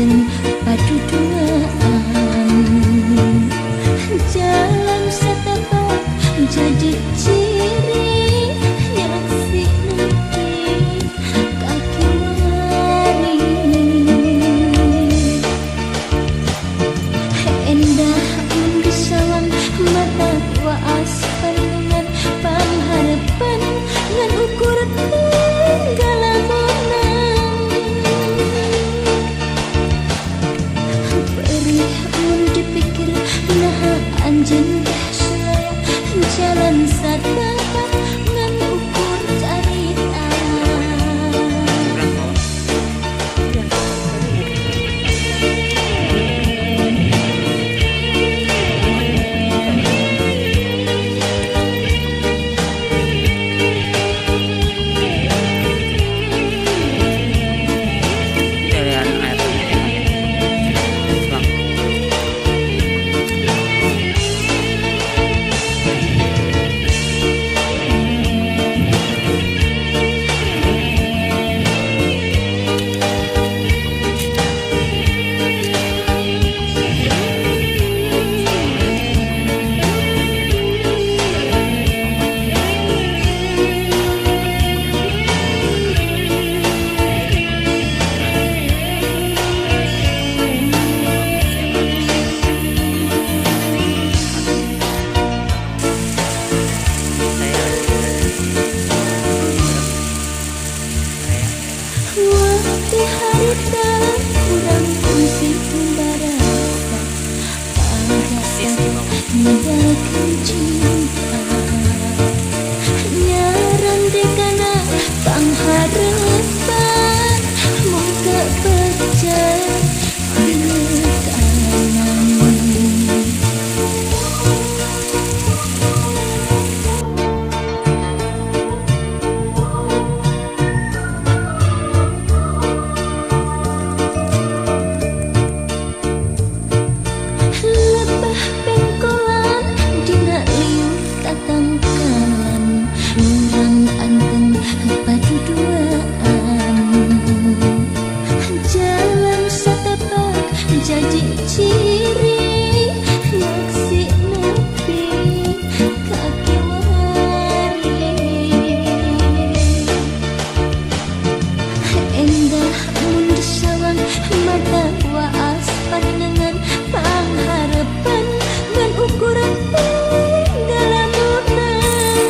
Anteng paduduaan. Jalan setapak jadi ciri nyaksi nepi kaki wari. Endah mun disawang mata waas pandangan pangharapan ngan ukur tinggalamunan. Perih mun dipikir naha anjeun teh sulaya jalan satapak ngan ukur carita. Pilihan air. Bang. Waktu harita urang kungsi barasa pagasa nyebakeun cinta nyarandekana pangharepan mung kepecah kanan. Lebah pengkolan dina liu tatangkalan urang anteng paduduaan. Jalan satapak jadi ciri nyaksi nepi kaki wari. Endah mun disawang mata waas pandangan pangharapan ngan ukuran tinggalamunan.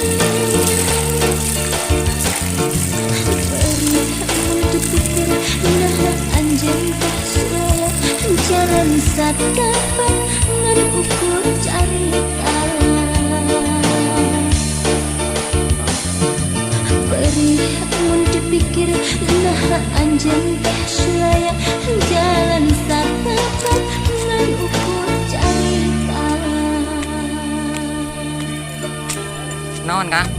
Perih mun dipikir naha anjeun teh sulaya jalan satapak ngan ukur carita. Perih mun dipikir naha anjeun teh sulaya jalan satapak ngan ukur carita. Naon, Kang?